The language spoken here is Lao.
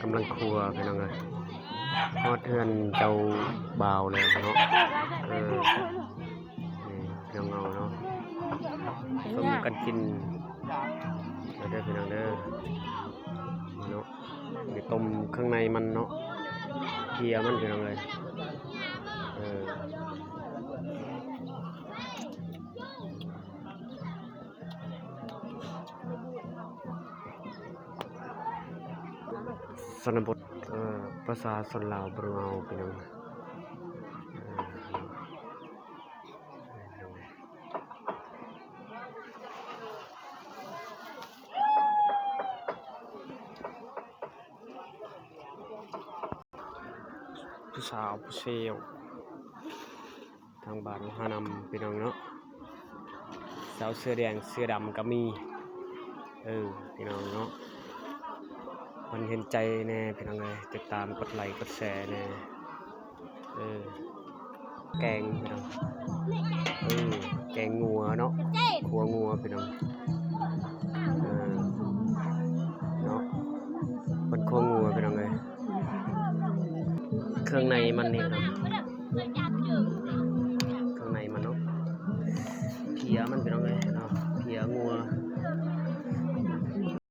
ກຳລັງຄົວພີ່ນ້ອງເອີຍ ຮອດເຮືອນເຈົ້າບ່າວແລ້ວເນາະ. ເອີ ນີ້ພີ່ນ້ອງເຮົາເນາະ ຊົມກັນກິນເດີພີ່ນ້ອງເດີເນາະ. ນີ້ຕົ້ມເຄື່ອງໃນມັນເນາະ ເພຍມັນພີ່ນ້ອງເອີຍ. ເອີ ຊົນນະບົດ ເອີ ປະຊາຊົນລາວບ້ານເຮົາພີ່ນ້ອງ. ເອີ ຜູ້ສາວຜູ້ແຊວ ທາງບ້ານຫານຳພີ່ນ້ອງເນາະ. ສາວເສື້ອແດງເສື້ອດຳກໍມີ ເອີ ພີ່ນ້ອງເນາະ. ເພິ່ນເຫັນໃຈແດ່ພີ່ນ້ອງເອີຍ ຕິດຕາມກົດໄລກົດແຊແດ່. ເອີ ແກງພີ່ນ້ອງ ເອີ ແກງງົວເນາະ ຂົ້ວງົວພີ່ນ້ອງ. ເອີ ເນາະ ເພິ່ນຂົ້ວງົວພີ່ນ້ອງເອີຍ. ເຄື່ອງໃນມັນນີ້ເນາະ ເຄື່ອງໃນມັນເນາະ ເພຍມັນພີ່ນ້ອງເອີຍເນາະ ເພຍງົວ.